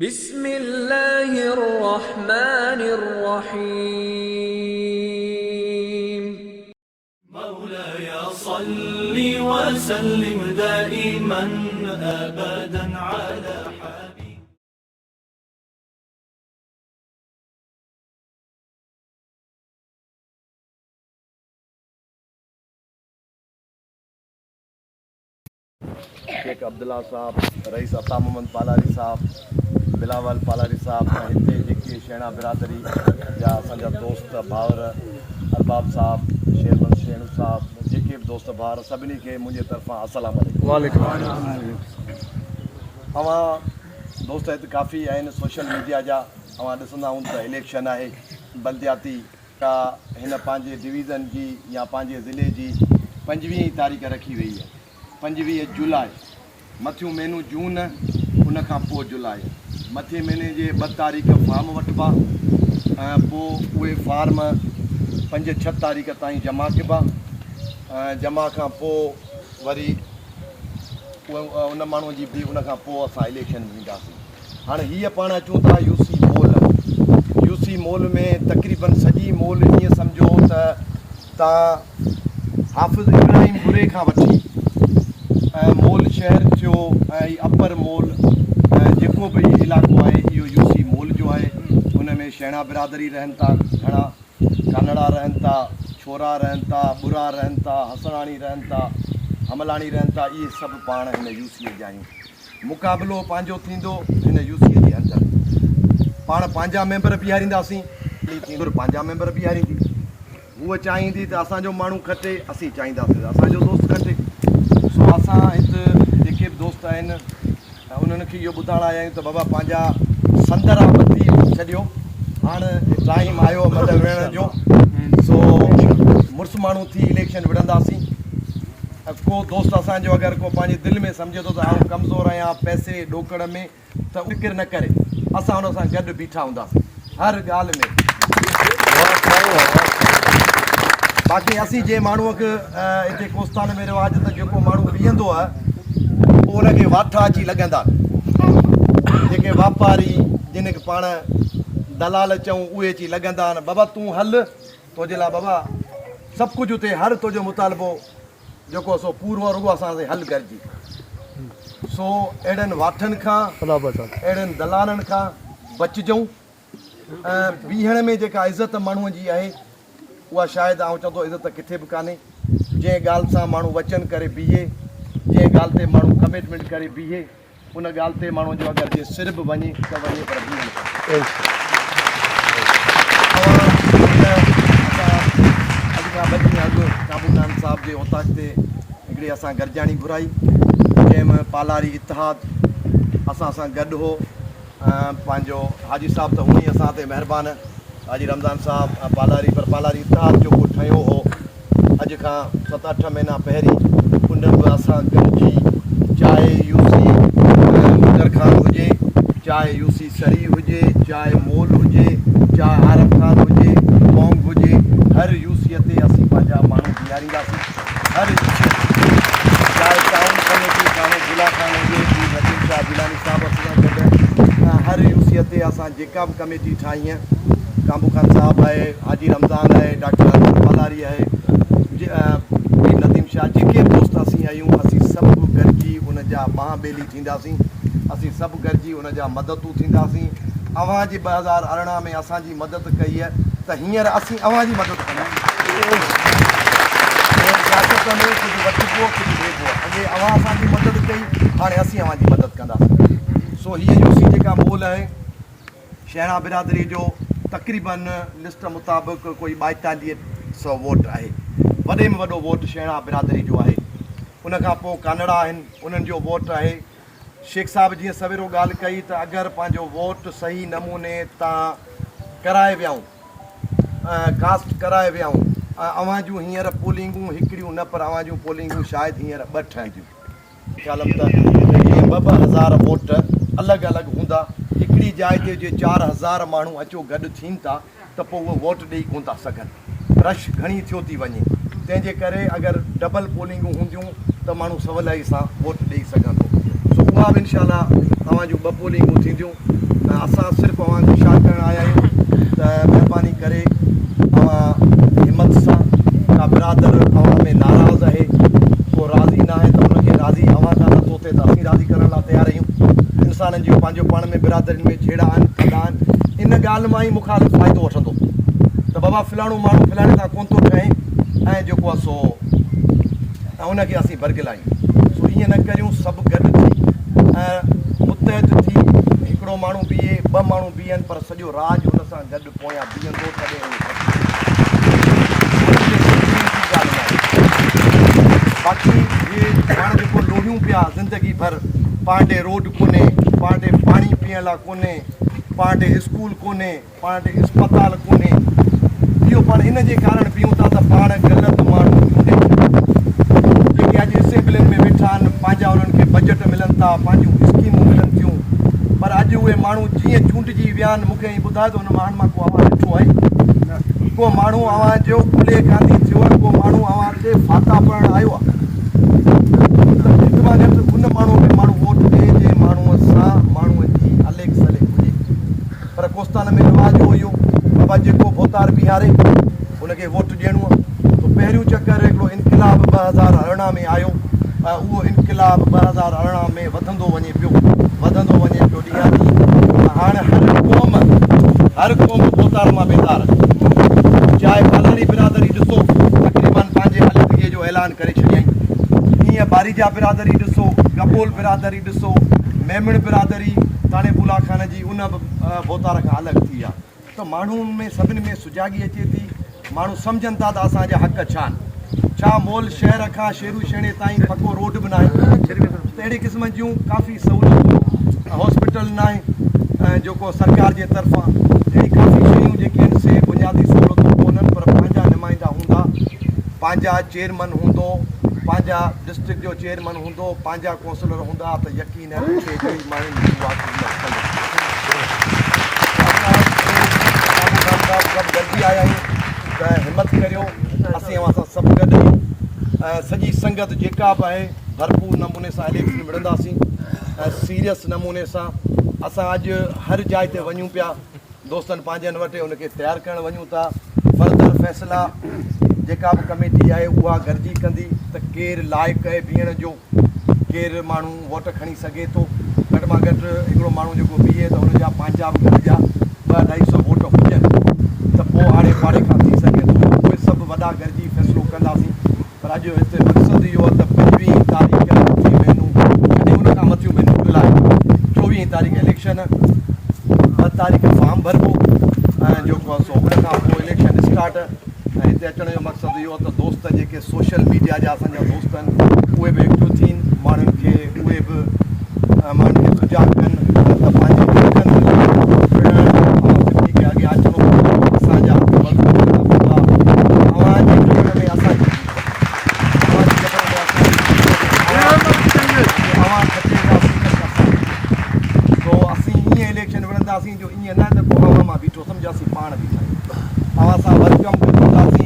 بسم الله الرحمن الرحيم. مولاي صل وسلم دائما ابدا على حبيبك. شيخ عبدالله صاحب، رئيس عطا محمد پالاري صاحب، بلاول پالاري صاحب ۽ هتي جيڪي شيڻا برادري جا اسان جا دوست ڀائر ارباب صاحب، شيرمند شيڻو صاحب جيڪي به دوست ڀائر سڀني کي منهنجي طرفان السلام عليڪم. اوهان دوست هت ڪافي آهن سوشل ميڊيا جا اوهان ڏسندا هوند ته اليڪشن آهي بلدياتي ڪا هن پنهنجي ڊويزن جي يا پنهنجي ضلعي جي پنجويهين تاريخ رکي ويئي آهي. 25 جولاء، مٿيون مهينو جون، ان کان پوء جولاء. مٿين مهيني جي ٻه تاريخ فارم وٺبا ۽ پوء اهي فارم پنج ڇهه تاريخ تائين جمع ڪبا ۽ جمع کان پوء وري ان ماڻهو جي به ان کان پوء اسان اليڪشن ۾ وينداسين. هاڻ هيء پاڻ اچون ٿا يو سي مول. يو سي مول ۾ تقريبن سڄي مول ائين سمجهو ته تان حافظ ابراهيم بري کان وٺي ۽ مول شهر ٿيو ۽ هي اپر مول ۽ جيڪو به هي علائقو آهي اهو يو سي مول جو آهي. ان ۾ شيڻا برادري رهن ٿا گهڻا، ڪانهڙا رهن ٿا، ڇورا رهن ٿا، ٻرا رهن ٿا، حسڻاڻي رهن ٿا، حملاڻي رهن ٿا اهي سڀ پاڻ هن يو سيء جا آهيون. مقابلو پنهنجو ٿيندو هن يو سيء جي اندر. پاڻ پنهنجا ميمبر بيهارينداسين. پنهنجا ميمبر بيهاريندي. هوء چاهيندي ته اسان جو ماڻهو کٽي، اسين چاهينداسين ته اسان جو دوست کٽي. سو اسان هت جيڪي به دوست آهن انهن کي اهو ٻڌائڻ آيا آهيون ته بابا پنهنجا سندرا ٻڌي ڇڏيو، هاڻ ٽائيم آيو ملهه وڙهڻ جو، سو مڙس ماڻهو ٿي اليڪشن وڙهنداسين. ڪو دوست اسان جو اگر ڪو پنهنجي دل ۾ سمجهي ٿو ته آئون ڪمزور آهيان پئسي ڏوڪڙ ۾، ته فڪر نه ڪري اسان ان سان گڏ بيٺا هونداسين هر ڳالهه ۾. باقي اسين جنهن ماڻهوء کي هتي ڪوستان ۾ رواج ته جيڪو ماڻهو ويهندو آهي پوء ان کي واٺا اچي لڳندا آهن جيڪي واپاري جن کي پاڻ دلال چئون اهي اچي لڳندا آهن بابا تون هل تو جي لاء بابا سڀ ڪجهه اتي هر تو جو مطالبو جيڪو سو پورو رڳو اسان سين حل گهرجي. سو اهڙن واٺن کان، اهڙن دلالن کان بچجون ۽ بيهڻ ۾ جيڪا عزت ماڻهوء جي آهي، اها شايد آئون چوان ٿو عزت ڪٿي به ڪانهي. جنهن ڳالهه سان ماڻهو وچن ڪري بيهي، جنهن ڳالهه تي ماڻهو ڪمٽمينٽ ڪري بيهي، ان ڳالهه تي ماڻهو جو اگر جي سر به وڃي ته وڃي پر بيهڻ کپي. اوهان هن اسان اڄ کان ٻه ڏينهن اڳ قابو خان صاحب جي اوطاق تي هڪڙي اسان گڏجاڻي گهرائي جنهن ۾ پالاري اتحاد اسان سان گڏ هو ۽ پنهنجو حاجي صاحب ته هونئن ئي اسان تي مهربان حاجي رمضان صاحب ۽ پالاري پر پالاري اتحاد جيڪو ٺهيو هو اڄ کان ست اٺ مهينا پهرين ان به اسان گڏجي چاهي يو سي مظهر خان هجي چاهي يو سي سري هجي چاهي مول هجي چاهي عارب خان هجي ڪونگ هجي هر يو سي تي اسين پنهنجا ماڻهو بيهارينداسين هر يو سي تي چاهي ٽائون ڪميٽي ٿاڻو گلا خان هجي پير رقيب شاهه جيلاني صاحب اسان سان گڏ هر يو سي تي اسان جيڪا به ڪميٽي ٺاهي ڪامبو خان صاحب آهي، حاجي رمضان آهي، ڊاڪٽر انور پالاري آهي، پير نديم شاهه جيڪي به دوست اسين آهيون اسين سڀ گڏجي ان جا ٻانهن ٻيلي ٿينداسين، اسين سڀ گڏجي ان جا مددون ٿينداسين. اوهان جي 2018 ۾ اسان جي مدد ڪئي ته هينئر اسين اوهان جي مدد ڪنداسين. سياست ۾ ڪجهه وٺبو ڪجهه ڏيبو، اڳي اوهان اسان جي مدد ڪئي هاڻي اسين اوهان جي مدد ڪنداسين. سو هيء يوسي جيڪا مول آهي. شهرا برادري جو تقريبن لسٽ مطابق ڪوئي ٻائيتاليهه سئو ووٽ آهي. وڏي ۾ وڏو ووٽ شهرا برادري جو آهي. ان کان پوء ڪانڙا آهن انهن جو ووٽ آهي. شيخ صاحب جيئن سويرو ڳالهه ڪئي ته اگر پنهنجو ووٽ صحيح نموني تان ڪرائي ويائون ۽ ڪاسٽ ڪرائي ويائون ۽ اوهان جون هينئر پولنگون هڪڙيون نه پر اوهان جون پولنگون شايد هينئر ٻه ٺهنديون. خيالم ته اهي ٻه ٻه هزار ووٽ الڳ الڳ هوندا، هڪڙي جاء تي جي 4000 ماڻهو اچو گڏ ٿين ٿا ته پوء اهي ووٽ ڏئي ڪونه ٿا سگهن، رش گهڻي ٿيو ٿي وڃي، تنهن جي ڪري اگر ڊبل پولنگون هونديون ته ماڻهو سولائي سان ووٽ ڏئي سگهندو، سو اها به انشاء الله اوهان جون ٻه پولنگون ٿينديون. ۽ اسان صرف اوهان کي اشار ڪرڻ آيا آهيون ته مهرباني ڪري اوهان همت سان ڪا برادر اوهان ۾ ناراض آهي ڪو راضي ناهي ته ان کي راضي اوهان کان نٿو ٿئي ته اسين راضي ڪرڻ لاء تيار آهيون. انسانن جون پنهنجو پاڻ ۾ برادرين ۾ جهيڙا آهن ڦڏا آهن ان ڳالهه مان ئي مخالف فائدو وٺندو ته بابا فلاڻو ماڻهو فلاڻي سان ڪونه ٿو ٺهي ۽ جيڪو آهي سو ۽ ان کي اسين برغلايون سو ائين نه ڪريون سڀ گڏ ٿي ۽ متحد ٿي هڪڙو ماڻهو بيهي ٻه ماڻهو بيهن پر سڄو راڄ ان سان گڏ پويان بيهندو تڏهن اهو کٽندو. باقي هي پاڻ جيڪو لوڙيون پيا زندگي ڀر پاڻ ڏي روڊ ڪونهي، پاڻ ڏي پاڻي پيئڻ لا ڪونهي، پاڻ ڏي اسڪول ڪونهي، پاڻ ڏي اسپتال ڪونهي، اهو پاڻ ان جي ڪارڻ پيئون ٿا ته پاڻ غلط ماڻهو چونڊي ڇڏيا. جيڪي اڄ اسيمبلين ۾ ويٺا آهن پنهنجا انهن کي بجيٽ ملن ٿا، پنهنجون اسڪيمون ملن ٿيون پر اڄ اهي ماڻهو جيئن چونڊجي ويا آهن مون کي ائين ٻڌايو ته انهن ماڻهن مان ڪو اوهان ڏٺو آهي؟ ڪو ماڻهو اوهان جو ڪلهي ڪانڌي ٿيو آهي؟ ڪو ماڻهو اوهان تي فاتحه پڙهڻ آيو آهي؟ ته گهٽ مان گهٽ ان ماڻهوء کي ماڻهو ووٽ ڏئي جنهن ماڻهوء سان ماڻهوء جي عليڪ سليڪ هجي. پر ڪوستان ۾ رواج هو اهو، بابا جيڪو ڀوتار بيهاري ان کي ووٽ ڏيڻو آهي. سو پهريون چڪر هڪڙو انقلاب 2018 ۾ آيو ۽ اهو انقلاب 2018 ۾ وڌندو وڃي پيو، وڌندو وڃي پيو ڏينهان ڏينهن ۽ هاڻ هر قوم، هر قوم ڀوتار مان بيزار. چاهي پالاري برادري ڏسو تقريبن پنهنجي علحدگيء جو اعلان ڪري ڇڏيائين. ايئن باريجا برادري ڏسو، گبول برادري ڏسو، ميمڻ برادري تاڻي بولا خان جي ان به ڀوتار کان الڳ ٿي آ ته ماڻهن ۾ سڀني ۾ سجاڳي اچي ٿي، ماڻهو سمجهن ٿا ته اسان جا حق ڇا آهن. ڇا مول شهر کان شيرو شيڻي تائين پڪو روڊ به ناهي ته اهڙي قسم جون ڪافي سهولتون هاسپيٽل ناهي جيڪو سرڪار جي طرفان اهڙي ڪافي شيون جيڪي آهن سي بنيادي سهولتون ڪونهن پر پنهنجا نمائندا هوندا پنهنجا چيئرمن هوندو پنهنجا ڊسٽرڪٽ جو چيئرمن هوندو پنهنجا ڪونسلر هوندا ته يقين نه پڇي جي ماڻهن جي اها خدمت ڪندو. اسان بابو خان صاحب سڀ گڏجي آيا آهيون ته همت ڪريو اسين اوهان سان سڀ گڏ آهيون ۽ سڄي سنگت جيڪا به آهي ڀرپور نموني سان اليڪشن وڙهنداسين ۽ سيريس نموني سان اسان اڄ هر جاء تي وڃون پيا دوستن پنهنجن وٽ ان کي تيار ڪرڻ وڃون ٿا فردر فيصلا جيڪا به ڪميٽي آهي اها گڏجي ڪندي ته ڪير لائق آهي بيهڻ جو ڪير ماڻهو ووٽ کڻي سگهي ٿو، گهٽ مان گهٽ هڪڙو ماڻهو جيڪو بيهي ته ان جا پنهنجا به گهر جا ٻه اڍائي سئو ووٽ هجن ته پوء آڙي پاڙي کان ٿي سگهي ٿو. اهي سڀ وڏا گڏجي فيصلو ڪنداسين پر اڄ هتي مقصد اهو آهي ته پنجويهين تاريخ مٿين مهينو يعني ان کان مٿيون مهينو جولاء چوويهين تاريخ اليڪشن ٻه تاريخ فارم ڀربو ۽ جيڪو آهي سو ان کان پوء اليڪشن اسٽارٽ ۽ هتي اچڻ جو مقصد اهو آهي ته دوست جيڪي سوشل ميڊيا جا اسان جا دوست آهن اهي به ايڪٽو ٿين ماڻهن کي اهي به ماڻهن کي سجاڳ ڪن ته پنهنجي حقن لاء وڙهڻ اوهان سڀني کي اڳيان اچڻو پوندو اسان جا هٿ مضبوط ڪرڻا پوندا اوهان جي کٽڻ ۾ اسان جي جيت اوهان جي کٽڻ ۾ اسان جي جيت اوهان کٽي ويا سي ته اسان سو اسين ائين اليڪشن وڙهنداسين جو ائين نه ته ڪو اوهان مان بيٺو سمجهه اسين پاڻ بيٺا آهيون اوهان سان ورڪ ڪم ڪنداسين.